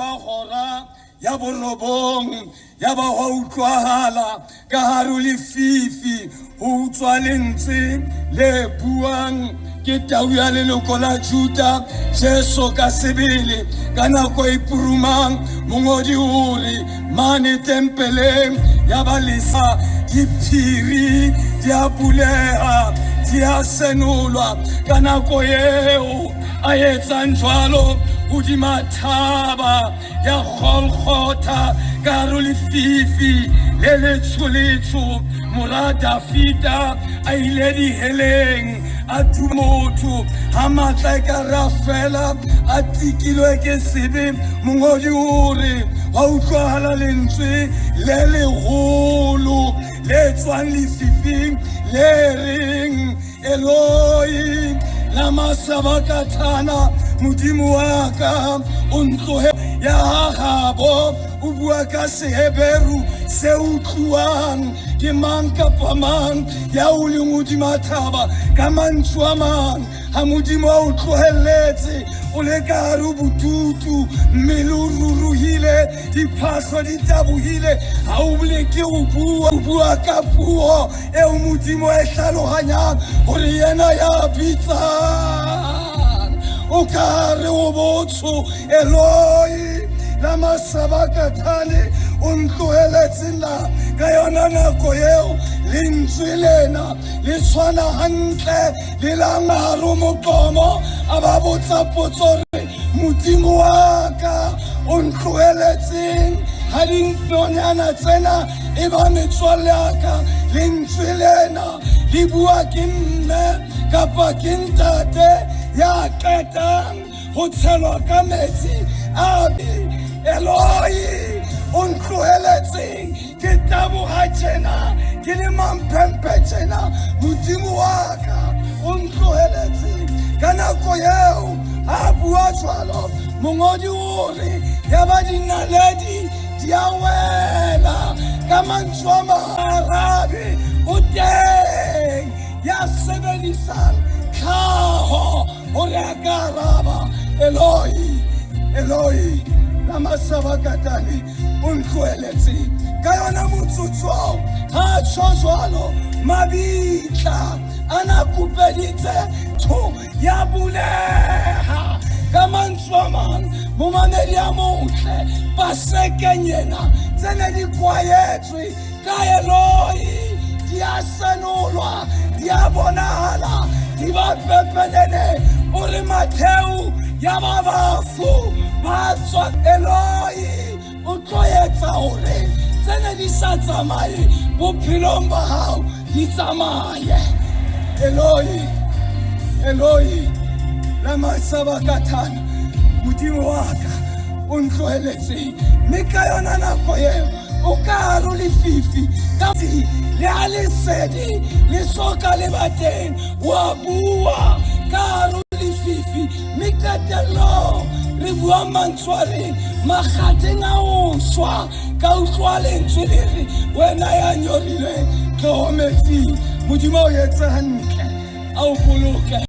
eba hora ya borobong, ya ba hwa utlwahala ka hare ho lefifi ho utswa lentswe le buang ke tau ya leloko la Juda, Jesu ka sebele. Ka nako e purumang, mongodi o re mane tempeleng ya ba lesa diphiri di a buleha, di a senolwa. Ka nako eo a etsang jwalo hodima thaba ya Golgotha, ka hare ho lefifi le letsholetsho, mora Dafita a ile diheleng, a tu motho ha matla e ka re a fela, a tikilwe ke sebe. Mongodi o re wa utlwahala lentswe le leholo le tswang lefifing le reng, Eloi lama sabakathana, Modimo wa ka o ntlohe ya habo. O bua ka Seheberu se utluwang ke mang kapa mang ya o leng hodima thaba. Ka mantswe a mang, ha Modimo a o tlohelletse o le ka hare ho botutu, mmele o ruruhile, diphahlo di tabohile, ha o leke ho bua, o bua ka puo eo Modimo e hlalohanyang hore yena ya bitsang o ka hare ho botsho, Eloi lama sabakathane, o ntloheletse na? Ka yona nako eo lentswe lena le tshwana hantle le la ngaro moqomo a ba botsa potso re, Modimo wa ka o ntloheletseng ha dinonyana tsena e ba metswalle ya ka? Lentswe lena le bua ke mme kapa ke ntate ya qetang ho tshelwa ka metsi a Eloi o ntloheletseng ke taboga tjena, ke le mamphemphe tjena, Modimo wa ka o ntloheletseng? Ka nako eo a bua jwalo, mongodi o re ya ba dinaledi di a wela. Ka mantswe a maarabe, o teng ya sebedisang tlhaho hore a ka araba, Eloi, Eloi lama sabakatane, o ntloheletseng? Ka yona motsotso ao ha tjho jwalo, mabitla a na kupeditse tho ya buleha. Ka mantswe a mang, momamedi a motle, pasekeng ena tse ne di kwayetswe ka Eloi di a senolwa, di a bonahala, di ba pepenene. O re Matheu ya ba bafu ba tswa, Eloi o tlo etsa hore tse ne di sa tsamaye bophelong ba hao di tsamaye. Eloi, Eloi lama sabakathana, Modimo wa ka o ntloheletseng? Mme ka yona nako eo o ka hare ho lefifi ka le ha lesedi le soka le ba teng, wa bua ka hare ho lefifi. Mme qetellong re bua mantswe a reng, makgatheng a o shwa, ka utlwa lentswe le re, wena ya nyorilweng, tloho metsing. Modimo a o etse hantle, a o boloke.